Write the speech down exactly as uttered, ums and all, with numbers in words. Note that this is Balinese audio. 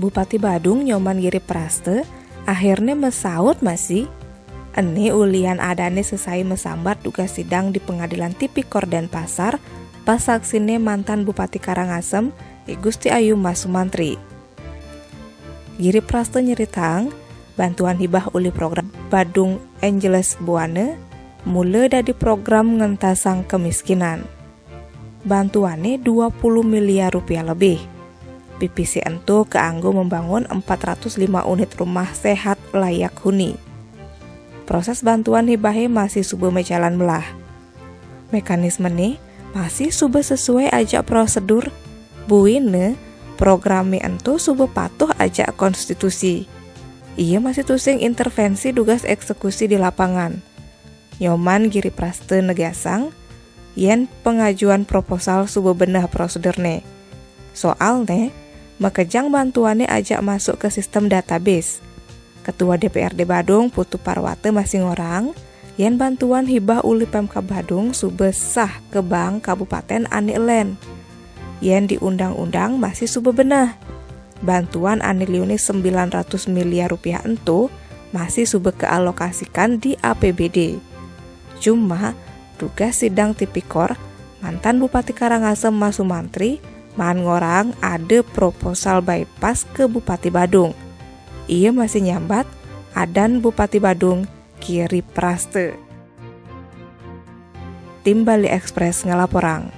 Bupati Badung Nyoman Giri Praste akhirnya mesaut masih. Ene ulian adane sesai mesambat dugas sidang di Pengadilan Tipikor Denpasar, pas saksine mantan Bupati Karangasem, I Gusti Ayu Mas Sumantri. Giri Praste nyeritang, bantuan hibah uli program Badung Angeles Buana mula dadi program ngentasang kemiskinan. Bantuane dua puluh miliar rupiah lebih. P P C ento keanggo membangun empat ratus lima unit rumah sehat layak huni. Proses bantuan hibahe masih suba mejalan melah. Mekanisme ne masih suba sesuai ajak prosedur. Buine programe ento suba patuh ajak konstitusi. Ia masih tusing intervensi dugas eksekusi di lapangan. Nyoman Giri Praste negasang, yen pengajuan proposal suba beneh prosedurne. Soalne, makejang bantuane ajak masuk ke sistem database. Ketua D P R D Badung Putu Parwata masih ngorang, yen bantuan hibah uli Pemkab Badung suba sah ke bank kabupaten ane len. Yen di undang-undang masih suba beneh. Bantuan ane liune sembilan ratus miliar rupiah ento masih suba kealokasikan di A P B D. Cuma, dugas sidang Tipikor, mantan Bupati Karangasem Mas Sumantri maan ngorang ada proposal bypass ke Bupati Badung. Ia masih nyambat adan Bupati Badung Giri Praste. Tim Bali Express ngelaporang.